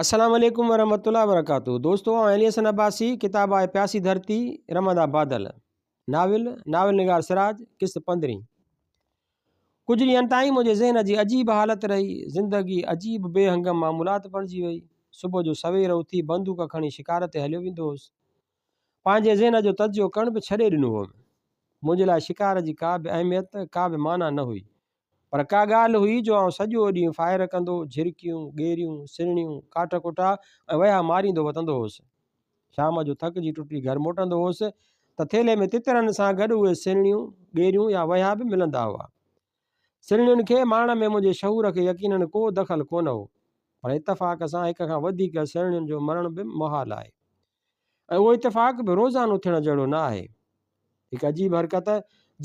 السلام عليڪم ورحمة الله وبرڪاته دوستو آئون علي حسن عباسي ڪتاب آهي پياسي ڌرتي رمندا بادل ناول ناول نگار سراج قسط پندرهين ڪجهه ڏينهن تائين منهنجي ذهن جي عجيب حالت رهي زندگي عجيب بي هنگم معمولات بڻجي وئي صبح جو سوير اٿي بندوق کڻي شڪار تي هليو ويندو هوس پنهنجي ذهن جو تجزيو ڪرڻ به ڇڏي ڏنو هوم منهنجي لاء شڪار جي ڪا به اهميت ڪا به معنيٰ نه هئي پر ڪا ڳالهه هئي جو آئون سڄو ڏينهن فائر ڪندو، جهرڪيون، ڳيريون، سرڻيون، ڪاٺ ڪٽا ۽ وهيا ماريندو وتندو هوس. شام جو ٿڪجي ٽٽي گهر موٽندو هوس ته ٿيلهي ۾ تترن سان گڏ اهي سرڻيون، ڳيريون يا وهيا به ملندا هئا. سرڻين کي مارڻ ۾ منهنجي شعور کي يقينن ڪو دخل ڪونه هو، پر اتفاق سان هڪ کان وڌيڪ سرڻين جو مرڻ به محال آهي ۽ اهو اتفاق به روزانو ٿيڻ جهڙو نه آهي. هڪ عجيب حرڪت،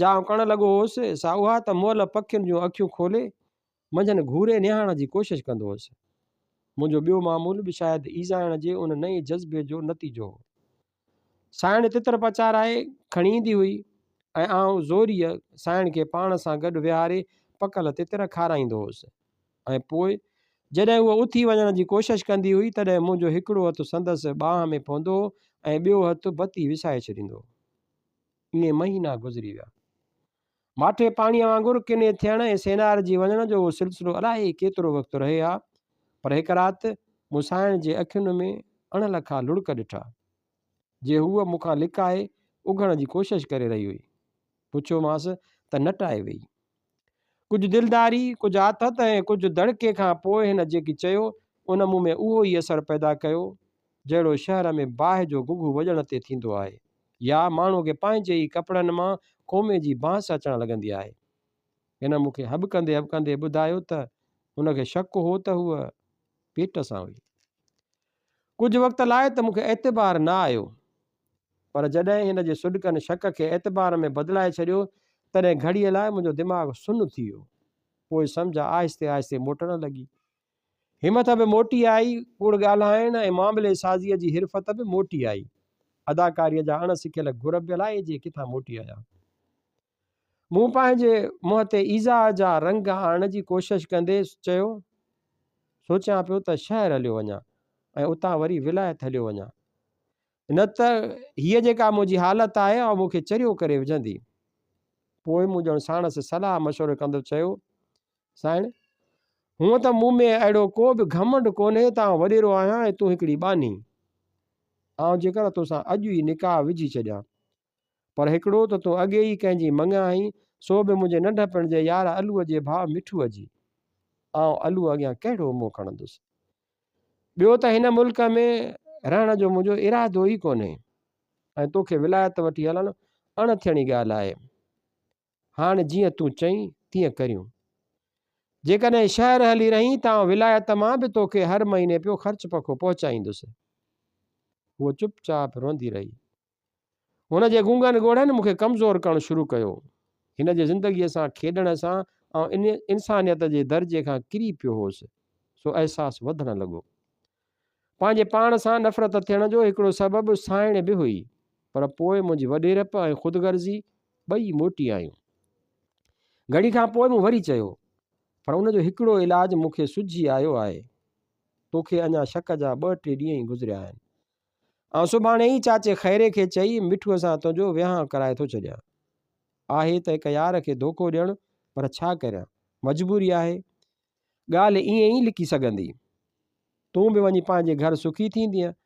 جا آئون ڪرڻ لڳو هوس، سا اها ته مئل پکين جون اکيون کولي، منجهن گهوري نهارڻ جي ڪوشش ڪندو هوس. منهنجو ٻيو معمول به شايد ايذائڻ جي ان نئين جذبي جو نتيجو هو. سانئڻ تتر پچارائي کڻي ايندي هئي ۽ آئون زوريء سانئڻ کي پاڻ سان گڏ ويهاري پڪل تتر کارائيندو هوس ۽ پوء جڏهن هوء اٿي وڃڻ جي ڪوشش ڪندي هئي، تڏهن منهنجو هڪڙو هٿ سندس ٻانهن ۾ پوندو هو ۽ ٻيو هٿ بتي وسائي ڇڏيندو هو. ائين مهينا گذري ويا. ماٺي پاڻيء وانگر ڪني ٿيڻ ۽ سينارجي وڃڻ جو اهو سلسلو الائي ڪيترو وقت رهي ها، پر هڪ رات مون سانئڻ جي اکين ۾ اڻ لکا لڙڪ ڏٺا، جي هوء مون کان لڪائي اگهڻ جي ڪوشش ڪري رهي هئي. پڇيومانس ته نٽائي ويئي. ڪجهه دلداري، ڪجهه آٿت ۽ ڪجهه دڙڪي کان پوء هن جيڪي چيو، ان مون ۾ اهو ئي اثر پيدا ڪيو، جهڙو شهر ۾ باهه جو گگهو وڄڻ تي ٿيندو آهي يا ماڻهوء کي پنهنجي ئي ڪپڙن مان ڪومي جي بانس اچڻ لڳندي آهي. هن مون کي هٻڪندي هٻڪندي ٻڌايو ته هن کي شڪ هو ته هوء پيٽ سان هئي. ڪجهه وقت لاء ته مون کي اعتبار نه آيو، پر جڏهن هن جي سڏڪن شڪ کي اعتبار ۾ بدلائي ڇڏيو، تڏهن گهڙيء لاء منهنجو دماغ سن ٿي ويو. پوء سمجهه آهستي آهستي موٽڻ لڳي. همٿ به موٽي آئي، ڪوڙ ڳالهائڻ ۽ معاملي سازيء جي حرفت به موٽي آئي. اداڪاريء جا اڻ سکيل گر به الائجي ڪٿان موٽي آيا. مون پنهنجي منهن تي ايذاء جا رنگ آڻڻ جي ڪوشش ڪندي چيو، سوچيان پيو ته شهر هليو وڃان ۽ اتان وري ولايت هليو وڃان. نه ته هيء جيڪا منهنجي حالت آهي، اها مون کي چريو ڪري وجهندي. پوء مون ڄڻ ساڻس صلاح مشورو ڪندي چيو، سائڻ! هونء ته مون ۾ اهڙو ڪو به گهمنڊ ڪونهي ته آئون وڏيرو آهيان ۽ تون هڪڙي ٻانهي. آئون جيڪر توسان اڄ ئي نڪاح وجهي ڇڏيان. پر هڪڙو ته تون اڳي ئي ڪنهن جي مڱ آهين، سو به منهنجي ننڍپڻ جي يار علوء جي ڀاء مٺوء جي. آئون علوء اڳيان ڪهڙو منهن کڻندس. ٻيو ته هن ملڪ ۾ رهڻ جو منهنجو ارادو ئي ڪونهي ۽ توکي ولايت وٺي هلڻ اڻ ٿيڻي ڳالهه آهي. هاڻ جيئن تون چئين تيئن ڪريون. جيڪڏهن شهر هلي رهين ته آئون ولايت مان به توکي هر مهيني پيو خرچ پکو پهچائيندس. هوء چپ چاپ روئندي رهي. هن جي گونگن ڳوڙهن مون کي ڪمزور ڪرڻ شروع ڪيو. هن جي زندگيء سان کيڏڻ سان آئون انسانيت جي درجي کان ڪري پيو هوس، سو احساس وڌڻ لڳو. پنهنجي پاڻ سان نفرت ٿيڻ جو هڪڙو سبب سانئڻ به هئي، پر پوء منهنجي وڏيرپ ۽ خود غرضي ٻئي موٽي آيون. گهڙي کان پوء مون وري چيو، پر ان جو هڪڙو علاج مون کي سجهي آيو آهي. توکي اڃا شڪ جا ٻه ٽي ڏينهن ئي گذريا آهن. آئون سڀاڻي ئي چاچي خيري کي چئي مٺوء سان تنهنجو ويهانء ڪرائي ٿو ڇڏيان. آهي ته هڪ يار کي ڌوڪو ڏيڻ، پر ڇا ڪريان، مجبوري آهي. ڳالهه ائين ئي لڪي سگهندي. تون به وڃي پنهنجي گهر سکي ٿيندينء.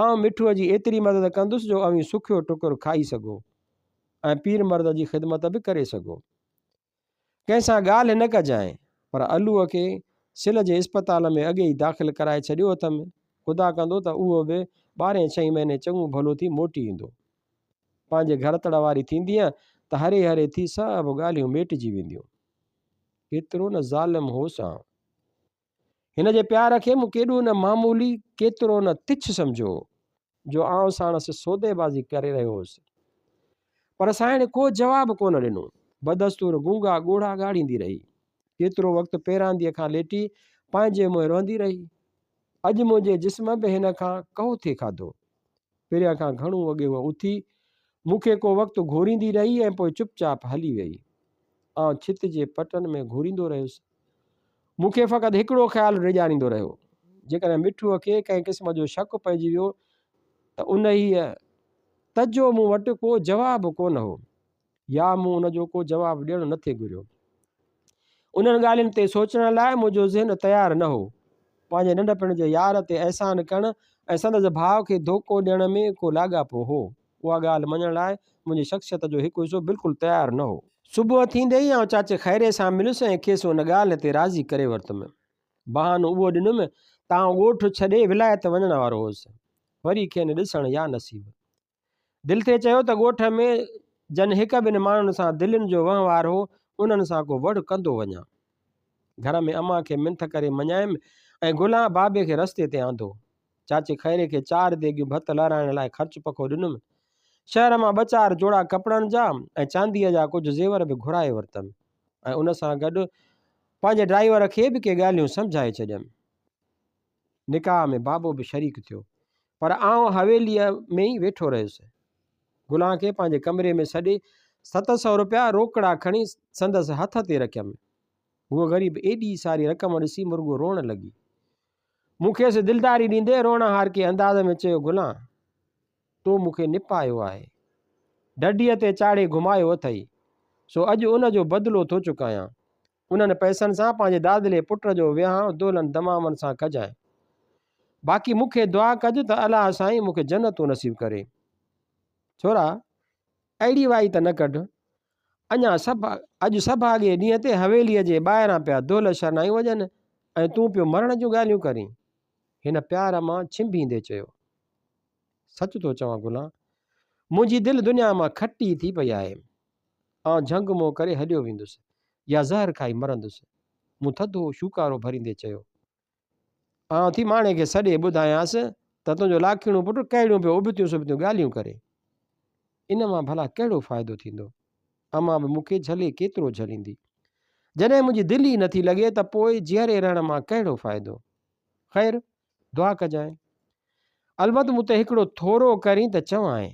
آئون مٺوء جي ايتري مدد ڪندس جو اوهين سکيو ٽڪر کائي سگهو ۽ پير مرد جي خدمت به ڪري سگهو. ڪنهن سان ڳالهه نه ڪجانء. پر علوء کي سل جي اسپتال ۾ اڳي ئي داخل ڪرائي ڇڏيو اٿم. خدا ڪندو ته اهو به ٻارهين ڇهين مهيني چڱو ڀلو ٿي موٽي ايندو. پنهنجي گهر تڙ واري ٿيندينء ته هري هري ٿي سڀ ڳالهيون ميٽجي وينديون. ڪيترو نه ظالم هوس آئون. هن جي پيار کي مون ڪيڏو نه معمولي، ڪيترو نه تڇ سمجهيو هو، جو آئون ساڻس سوديبازي ڪري رهيو هوس. پر سائڻ ڪو جواب ڪونه ڏنو. بدستور گونگا ڳوڙها ڳاڙيندي رهي. ڪيترو وقت پيرانديء کان ليٽي پنهنجي منهن روئندي رهي. اڄ منهنجي جسم به هن کان ڪهو ٿي کاڌو. پريان کان گهڻو اڳي هوء اٿي، مون کي ڪو وقت گهوريندي رهي ۽ پوء چپ چاپ هلي ويئي. آئون ڇت جي پٽن ۾ گهوريندو رهيس. مون کي فقط هڪڙو خيال ڊيڄاريندو رهيو. جيڪڏهن مٺوء کي ڪنهن قسم جو شڪ پئجي ويو ته انهيء تجو مون وٽ ڪو جواب ڪونه هو يا مون ان جو ڪو جواب ڏيڻ نه ٿي گهريو. انهن ڳالهين تي سوچڻ لاء منهنجو ذهن تيار نه هو. پنهنجي ننڍپڻ جي يار تي احسان ڪرڻ ۽ سندس ڀاء کي ڌوڪو ڏيڻ ۾ ڪو لاڳاپو هو، اها ڳالهه مڃڻ لاء منهنجي شخصيت جو هڪ حصو بلڪل تيار نه هو. صبح ٿيندي ئي آئون چاچي خيري سان مليس ۽ کيس ان ڳالهه تي راضي ڪري ورتم. بهانو اهو ڏنم ته آئون ڳوٺ ڇڏي ولايت وڃڻ وارو هوس. وري کين ڏسڻ يا نصيب. دل ٿي چيو ته ڳوٺ ۾ جن هڪ ٻن ماڻهن سان دلين جو وهنوار هو، انهن سان ڪو وڙ ڪندو وڃان. گهر ۾ امان کي منٿ ڪري مڃايم ۽ گلان بابي کي رستي تي آندو. چاچي خيري کي چار ديڳيون ڀت لهرائڻ لاء خرچ پکو ڏنم. شهر مان ٻه چار جوڙا ڪپڙن جا ۽ چانديء جا ڪجهه زيور به گهرائي ورتم ۽ ان سان گڏ پنهنجي ڊرائيور کي به ڪي ڳالهيون سمجهائي ڇڏيم. نڪاح ۾ بابو به شريڪ ٿيو، پر آئون حويليء ۾ ئي ويٺو رهيس. گلان کي پنهنجي ڪمري ۾ سڏي 700 رپيا روڪڙا کڻي سندس هٿ تي رکيم. هوء غريب ايڏي ساري رقم ڏسي مرڳو روئڻ لڳي. مون کيس دلداري ڏيندي روئڻهارڪي انداز ۾ چيو، گلان! تو مون کي نپايو آهي. ڍڍيء تي چاڙهي گهمايو اٿئي، سو اڄ ان جو بدلو ٿو چڪايان. انهن پئسن سان پنهنجي دادلي پٽ جو ويهانء دولن دمامن سان ڪجانء. باقي مون کي دعا ڪج ته الله سائين مون کي جنتون نصيب ڪري. ڇورا! اهڙي وائي ته نه ڪڍ. اڃا سڀ اڄ سڀاڳي ڏينهن تي حويليء جي ٻاهران پيا دهل شرنايون وڄن ۽ تون پيو مرڻ جون ڳالهيون ڪرين. هن پيار مان ڇنڀيندي چيو. سچ ٿو چوان گلان، منهنجي دل دنيا مان کٽي ٿي پئي آهي. آئون جهنگ منهن ڪري هليو ويندس يا زهر کائي مرندس. مون ٿڌو شوڪارو ڀريندي چيو. آئون ٿي ماڻي کي سڏي ٻڌايانس ته تنهنجو لاکيڻو پٽ ڪهڙيون پيو ابتيون سبتيون ڳالهيون ڪري. ان مان ڀلا ڪهڙو فائدو ٿيندو؟ امان به مون کي جهلي ڪيترو جهليندي. جڏهن منهنجي دل ئي نٿي لڳي ته پوء جيئري رهڻ مان ڪهڙو فائدو؟ خير، دعا ڪجانء. البت مون تي هڪڙو ٿورو ڪرين ته چوانء.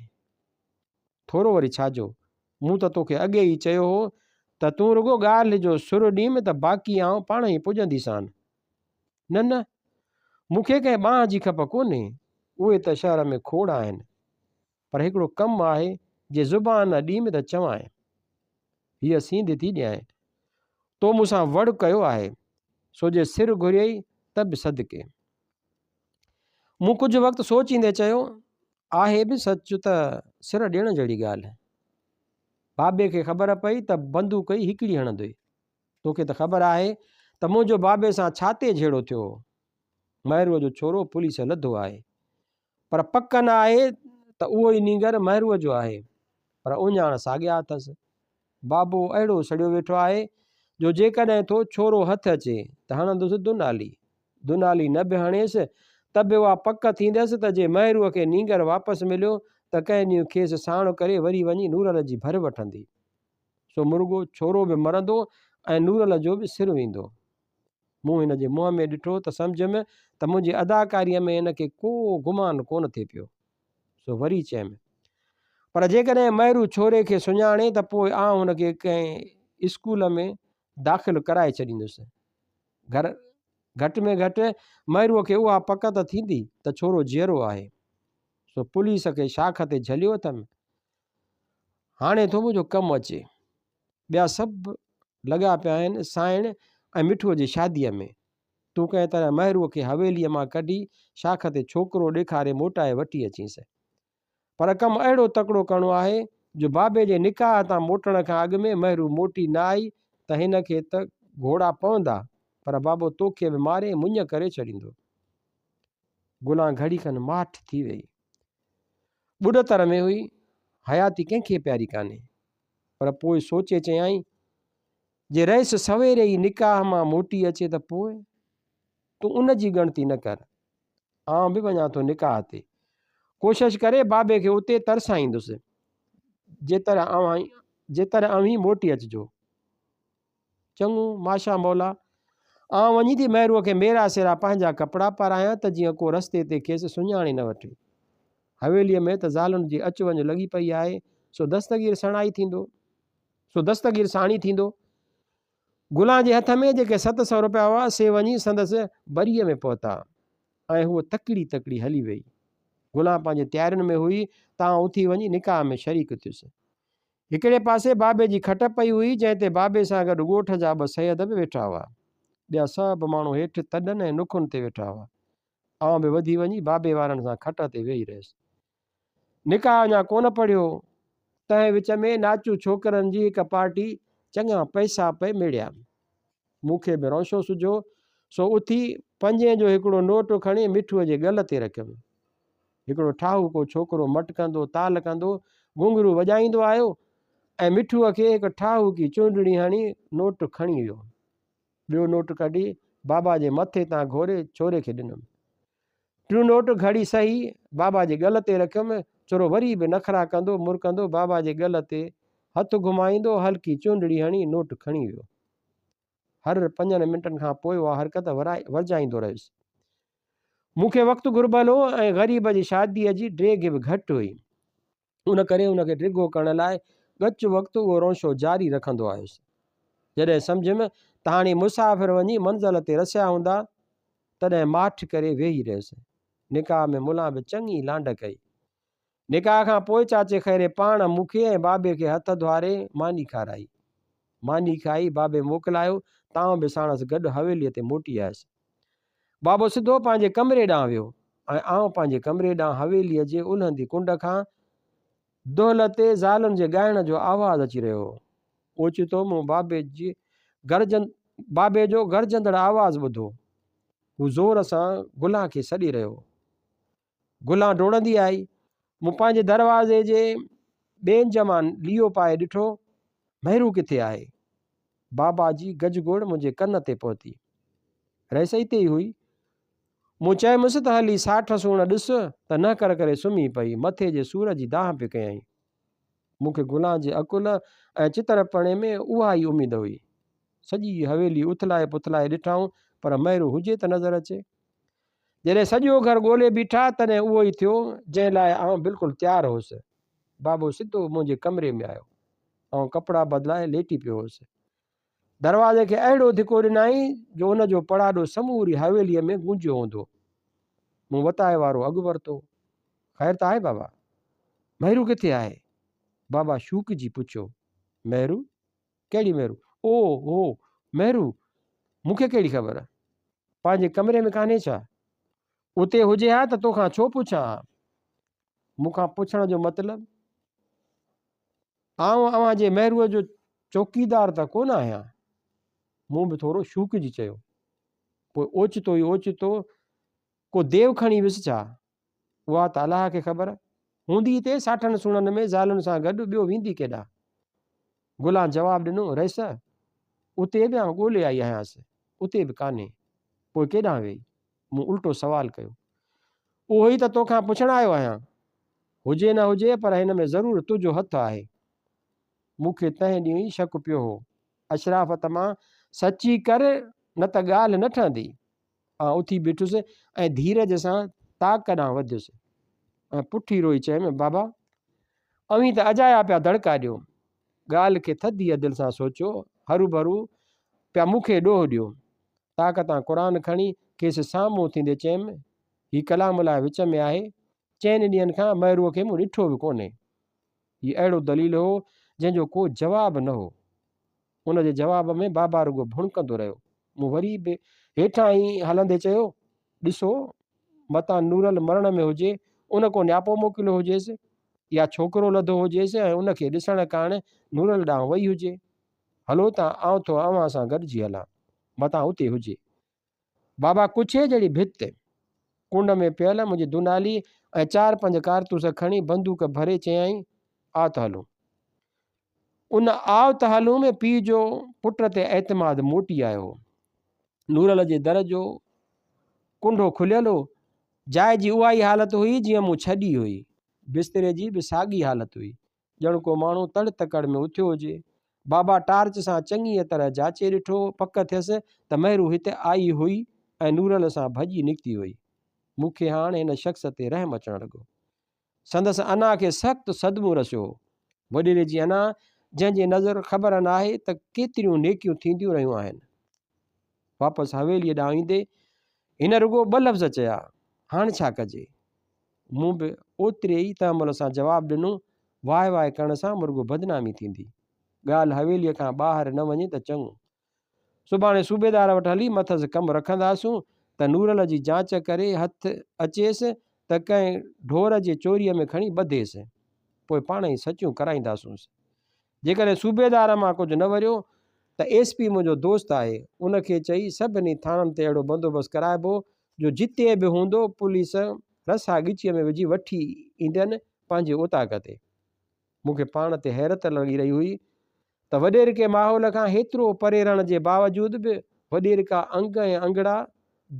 ٿورو وري ڇا جو؟ مون ته توکي اڳي ئي چيو هو ته تون رڳو ڳالهه جو سر ڏينم ته باقي آئون پاڻهئي پڄنديسان. نه نه، مون کي ڪنهن ٻانهن جي کپ ڪونهي، اهي ته شهر ۾ کوڙ آهن. پر هڪڙو ڪم آهي، جي زبان ڏينم ته چوانء. هيء سينڌ ٿي ڏيانء. تو مون سان وڙ ڪيو آهي، سو جي سر گهريئي ته به صدقي. مون ڪجهه وقت سوچيندي چيو، آهي به سچ ته سر ڏيڻ جهڙي ڳالهه. بابي کي خبر پئي ته بندوق ئي هڪڙي هڻندوئي. توکي ته خبر آهي ته منهنجو بابي سان ڇا تي جهيڙو ٿيو هو. مهروء جو ڇورو پوليس لڌو آهي. پر پڪ نه آهي ته اهو ئي نينگر مهروء جو آهي. پر اهڃاڻ ساڳيا اٿس. بابو اهڙو سڙيو ويٺو آهي جو جيڪڏهن ٿو ڇورو هٿ اچي ته هڻندس دنالي. دنالي نه به هڻيس ته به اها پڪ ٿيندس ته جي مهروء کي نينگر واپس مليو ته ڪنهن ڏينهن کيس ساڻ ڪري وري وڃي نورل جي ڀر وٺندي. سو مرڳو ڇورو به مرندو ۽ نورل جو به سر ويندو. مون هن جي منهن ۾ ڏٺو ته سمجهيم ته منهنجي اداڪاريء ۾ هن کي ڪو گمان ڪونه ٿي پيو. سو وري چيم، پر جيڪڏهن مهرو ڇوري کي سڃاڻي ته پوء آئون هن کي ڪنهن اسڪول ۾ داخل ڪرائي ڇڏيندس. گهر گهٽ ۾ گهٽ مهروء کي اها پڪ ته ٿيندي ته ڇورو جيئرو آهي. سو پوليس کي شاخ تي جهليو اٿم. هاڻي ٿو منهنجو ڪم اچي. ٻيا سڀ لڳا پيا آهن سانئڻ ۽ مٺوء جي شاديء ۾. تون ڪنهن طرح مهروء کي حويليء مان ڪڍي شاخ تي ڇوڪرو ڏيکاري موٽائي وٺي اچينس. پر ڪم اهڙو تڪڙو ڪرڻو آهي جو بابي جي نڪاح تان موٽڻ کان اڳ ۾ مهرو موٽي نه آئي ته هن کي ته گهوڙا پوندا پر بابو توکي به ماري مڃ ڪري ڇڏيندو. گلان گهڙي کن ماٺ ٿي ويئي. ٻڏتر ۾ هئي، حياتي ڪنهن کي پياري ڪانهي. پر پوء سوچي چيائين، جي رئيس سويري ئي نڪاح مان موٽي اچي ته پوء؟ تون ان جي ڳڻتي نه ڪر. آئون به وڃان ٿو نڪاح تي. ڪوشش ڪري بابي کي اتي ترسائيندس. جيتر اوهين جيتر اوهين موٽي اچجو. چڱو، ماشا مولا. آئون وڃي ٿي مهروء کي ميرا سيرا پنهنجا ڪپڙا پارايان ته جيئن ڪو رستي تي کيس سڃاڻي نه وٺي. حويليء ۾ ته زالن جي اچ وڃ لڳي پئي آهي، سو دستگير سڻائي ٿيندو. سو دستگير ساڻي ٿيندو. گلان جي هٿ ۾ جيڪي 700 رپيا هئا، سي وڃي سندس بريء ۾ پهتا. ۽ هوء تڪڙي تڪڙي هلي ويئي. گلان پنهنجي تيارين ۾ هئي ته آئون اٿي وڃي نڪاح ۾ شريڪ ٿيس. هڪڙي پاسي بابي جي کٽ پئي هئي، جنهن تي بابي سان گڏ ڳوٺ جا ٻه سيد به ويٺا هئا. ٻيا سڀ ماڻهو هيٺ تڏن ۽ نکن تي ويٺا هئا. آئون به وڌي وڃي بابي وارن سان کٽ تي ويهي رهيس. نڪاح اڃا ڪونه پڙهيو هو، تنهن وچ ۾ ناچو ڇوڪرن جي هڪ پارٽي چڱا پئسا پئي ميڙيا. مون کي به رونشو سجهيو، سو اٿي پنجين جو هڪڙو نوٽ کڻي مٺوء جي ڳل تي رکيم. هڪڙو ٺاهوڪو ڇوڪرو مٽڪندو، تال ڪندو، گهنگهرو وڄائيندو آيو ۽ مٺوء کي هڪ ٺاهوڪي چونڊڻي هڻي نوٽ کڻي ويو. ٻيو نوٽ ڪڍي بابا جي مٿي تان گهوري ڇوري کي ڏنم. ٽيون نوٽ گهڙي سهي بابا جي ڳل تي رکيم. ڇورو وري به نخرا ڪندو، مرڪندو بابا جي ڳل تي هٿ گهمائيندو هلڪي چونڊڙي هڻي نوٽ کڻي ويو. هر پنجن منٽن کان پوء اها حرڪت ورجائيندو رهيس. مون کي وقت گهربل هو ۽ غريب جي شاديء جي ڊيگهه به گهٽ هئي. ان ڪري ان کي ڊگهو ڪرڻ لاء ڳچ وقت اهو رونشو جاري رکندو آيس. جڏهن سمجهيم ته هاڻي مسافر وڃي منزل تي رسيا هوندا، تڏهن ماٺ ڪري ويهي رهيس. نڪاح ۾ ملان به چڱي لانڍ ڪئي. نڪاح کان پوء چاچي خيري پاڻ مون کي ۽ بابي کي هٿ ڌوئاري ماني کارائي. ماني کائي بابي موڪلايو ته آئون به ساڻس گڏ حويليء تي موٽي آيس. بابو سڌو پنهنجي ڪمري ڏانهن ويو ۽ آئون پنهنجي ڪمري ڏانهن. حويليء جي الهندي ڪنڊ کان دهل تي زالن جي ڳائڻ جو آواز اچي رهيو هو. اوچتو مون بابي جي گرجن بابي جو گرجندڙ آواز ٻڌو. هو زور سان گلان کي سڏي رهيو هو. گلان ڊوڙندي آئي. مون پنهنجي دروازي جي ٻينج مان ليئو پائي ڏٺو، مهرو ڪٿي آهي؟ بابا جي گجگوڙ منهنجي ڪن تي پهتي. رئيس اتي ئي هئي. مون چيمس ته هلي ساٺ سوڻ ڏس ته نهڪر ڪري سمهي پئي، مٿي جي سور جي دانهن پئي ڪيائين. مون کي گلان جي عقل ۽ چترپڻي ۾ اها ئي اميد هئي. سڄي حويلي اٿلائي پٿلائي ڏٺائون پر مهرو هجي ته نظر اچي. جڏهن سڄو گهر ڳولي بيٺا تڏهن اهو ئي ٿيو جنهن لاء آئون بلڪل تيار هوس. بابو سڌو منهنجي ڪمري ۾ آيو. آئون ڪپڙا بدلائي ليٽي پيو هوس. دروازي کي اهڙو ڌڪو ڏنائين جو ان جو پڙاڏو سموري حويليء ۾ گونجيو هوندو. مون وتائي وارو اڳ ورتو. خير ته آهي بابا؟ مهرو ڪٿي آهي؟ بابا شوڪجي پڇيو. مهرو؟ ڪهڙي مهرو؟ او هو مهرو! مون کي ڪهڙي خبر؟ پنهنجي ڪمري ۾ ڪانهي ڇا؟ اتي هجي ها ته توکان ڇو پڇان ها؟ مون کان پڇڻ جو مطلب؟ آئون اوهان جي مهروء جو چوڪيدار ته ڪونه آهيان. مون به ٿورو شوڪجي چيو. پوء اوچتو ئي اوچتو ڪو ديو کڻي ويس ڇا؟ اها ته الله کي خبر. هوندي هتي ساٺن سوڻن ۾ زالن سان گڏ ٻيو ويندي ڪيڏانهن؟ گلان جواب ڏنو، رئيس، اتي به آئون ڳولي آئي آهيانس، اتي به ڪانهي. پوء ڪيڏانهن ويئي؟ مون الٽو سوال ڪيو. اهو ئي ته توکان پڇڻ آيو آهيان. هجي نه هجي پر هن ۾ ضرور تنهنجو هٿ آهي. مون کي تنهن ڏينهن ئي شڪ پيو هو. اشرافت مان سچي ڪر نه ته ڳالهه نه ٺهندي. آء اٿي بيٺس ۽ ڌيرج سان طاق ڏانهن وڌيس ۽ پٺي روئي چيم، بابا! اوهين ته اجايا پيا دڙڪا ڏيو. ڳالهه کي ٿڌيء دل سان سوچيو، هروڀرو پيا مون کي ڏوهه ڏيو. طاق تان قرآن کڻي کيس سامهون ٿيندي چيم، هي ڪلام الله وچ ۾ آهي. چئن ڏينهن کان مهروء کي مون ڏٺو به ڪونهي. هي اهڙو دليل هو، جنهن جو ڪو جواب نه هو. ان جي جواب ۾ بابا رڳو ڀڻڪندو رهيو. مون وري به هيٺان ئي هلندي چيو، ڏسو، متان نورل مرڻ ۾ هجي، ان ڪو نياپو موڪليو هجيس يا ڇوڪرو لڌو هجيس ۽ ان کي ڏسڻ ڪاڻ نورل ڏانهن وئي هجي. هلو ته آئون ٿو اوهان سان گڏجي هلان، متان اتي هجي. بابا ڪڇي جهڙي ڀت، ڪنڊ ۾ پيل منهنجي دونالي ۽ چار پنج ڪارتوس کڻي بندوق ڀري چيائين، آء ته هلون. ان آء ته هلون ۾ پيء جو پٽ تي اعتماد موٽي آيو هو. نورل جي در جو ڪنڍو کليل هو. جاء جي اها ئي حالت هئي جيئن مون ڇڏي هئي. بستري جي به ساڳي حالت هئي. ڄڻ ڪو ماڻهو تڙ تڪڙ ۾ اٿيو هجي. بابا ٽارچ سان چڱيء طرح جاچي ڏٺو، پڪ ٿيس ته مهرو هت آئي هئي ۽ نورل سان ڀڄي نڪتي هئي. مون کي هاڻ هن شخص تي رحم اچڻ لڳو. سندس انا کي سخت صدمو رسيو هو. وڏيري جي انا، جنهن جي نظر خبر ناهي ته ڪيتريون نيڪيون ٿينديون رهيون آهن. واپس حويليء ڏانهن ايندي هن رڳو ٻه لفظ چيا. هاڻ ڇا ڪجي؟ مون به اوتري ئي تحمل سان جواب ڏنو، واء واء ڪرڻ سان مرڳو بدنامي ٿيندي. ڳالهه حويليء کان ٻاهر نه وڃي ته چڱو. سڀاڻي صوبيدار وٽ هلي مٿس ڪم رکنداسون ته نورل جي جاچ ڪري هٿ اچيس ته ڪنهن ڍور جي چوريء ۾ کڻي ٻڌيس. پوء پاڻ ئي سچيون ڪرائينداسونس. جيڪڏهن صوبيدار مان ڪجهه نه وريو ته ايس پي منهنجو دوست آهي، ان کي چئي سڀني ٿاڻن تي اهڙو بندوبست ڪرائبو جو جتي به هوندو پوليس رسا ڳچيء ۾ وجهي وٺي ايندين پنهنجي اوطاق تي. مون کي پاڻ تي حيرت لڳي رهي هئي ته وڏيرڪي ماحول کان هيترو پري رهڻ جي باوجود به وڏيرڪا انگ ۽ انگڙا،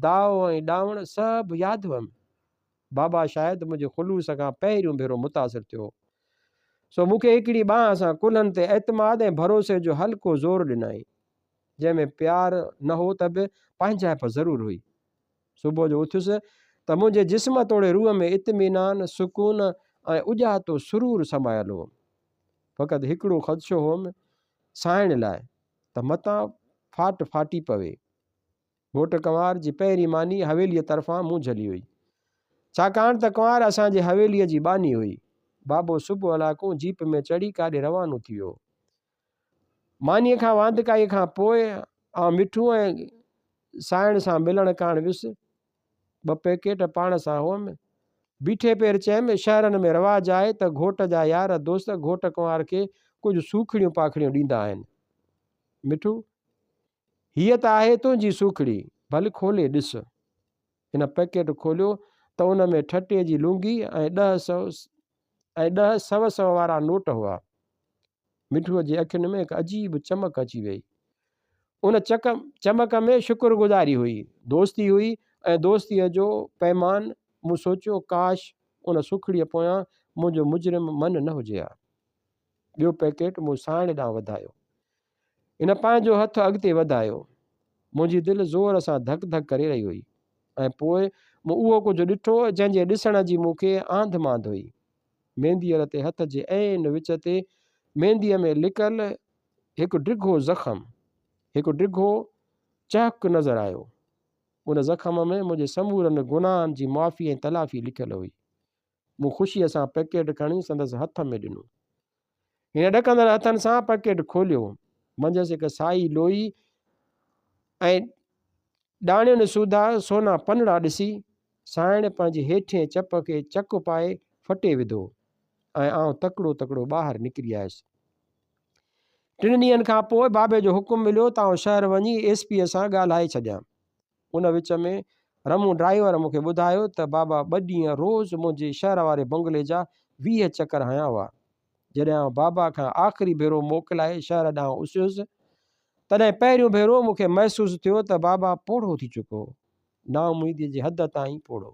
داء ۽ ڏانوڻ سڀ ياد هئم. بابا شايد منهنجي خلوص کان پهريون ڀيرو متاثر ٿيو هو. سو مون کي هڪڙي ٻانهن سان ڪلهن تي اعتماد ۽ ڀروسي جو هلڪو زور ڏنائين، جنهن ۾ پيار نه هو ته به پنهنجائپ ضرور هئي. صبح جو اٿيس ته منهنجي جسم توڙي روح ۾ اطمينان، سڪون ۽ اڄاتو سرور سمايل هو. فقط هڪڙو خدشو هوم سانئڻ لاء ته متان ڦاٽ ڦاٽي پوي. گهوٽ ڪنوار جي پهرين ماني حويليء طرفان مون جهلي هئي. ڇاڪاڻ ته ڪنوار اسان جي حويليء جي ٻانهي هئي. بابو صبح الاڪون جيپ ۾ چڙهي ڪاڏي روانو ٿي ويو هو. مانيء کان واندڪائيء کان پوء آئون مٺو ۽ سانئڻ سان ملڻ ڪاڻ ويس. ٻه پيڪيٽ پاڻ سان هئم. بيٺي پير چيم، شهرن ۾ رواج آهي ته گهوٽ جا يار دوست گهوٽ ڪنوار کي ڪجهه سوکڙيون پاکڙيون ڏيندا آهن. مٺو! هيء ته آهي تنهنجي سوکڙي، ڀل کولي ڏس. هن پيڪيٽ کوليو ته ان ۾ ٺٽي جي لونگي ۽ ۽ ڏهه سو سو وارا نوٽ هئا. مٺوء جي اکين ۾ هڪ عجيب چمڪ اچي ويئي. ان چمڪ ۾ شڪر گذاري هئي، دوستي هئي ۽ دوستيء جو پيمان. مون سوچيو، ڪاش ان سوکڙيء پويان منهنجو مجرم من نه هجي ها. ٻيو پيڪيٽ مون سانئڻ ڏانهن وڌايو. هن پنهنجو هٿ اڳتي وڌايو. منهنجي دل زور سان ڌڪ ڌڪ ڪري رهي هئي ۽ پوء مون اهو ڪجهه ڏٺو جنهن جي ڏسڻ جي مون کي آنڌ مانڌ هئي. مينديء رتي هٿ جي عين وچ تي مينديء ۾ لڪل هڪ ڊگهو زخم، هڪ ڊگهو چهڪ نظر آيو. ان زخم ۾ منهنجي سمورن گناهن جي معافي ۽ تلافي لکيل هئي. مون خوشيء سان پيڪيٽ کڻي سندس هٿ ۾ ڏنو. هن ڏڪندڙ هٿن سان پيڪيٽ کوليو. منجهس هڪ سائي لوئي ۽ ڏاڻين سوڌا سونا پنڙا ڏسي، سانئڻ پنهنجي هيٺئين چپ کي چڪ پائي ڦٽي وڌو ۽ آئون تڪڙو تڪڙو ٻاهر نڪري آيس. ٽن ڏينهن کان پوء بابي جو حڪم مليو ته آئون شهر وڃي ايس پيء سان ڳالهائي ڇڏيان. ان وچ ۾ رمون ڊرائيور مون کي ٻڌايو ته بابا ٻه ڏينهن روز منهنجي شهر واري بنگلي جا 20 چڪر هنيا هئا. جڏهن آئون بابا کان آخري ڀيرو موڪلائي شهر ڏانهن اسهيس، تڏهن پهريون ڀيرو مون کي محسوس ٿيو ته بابا پوڙهو ٿي چڪو هو. نااميديء جي حد تائين پوڙهو.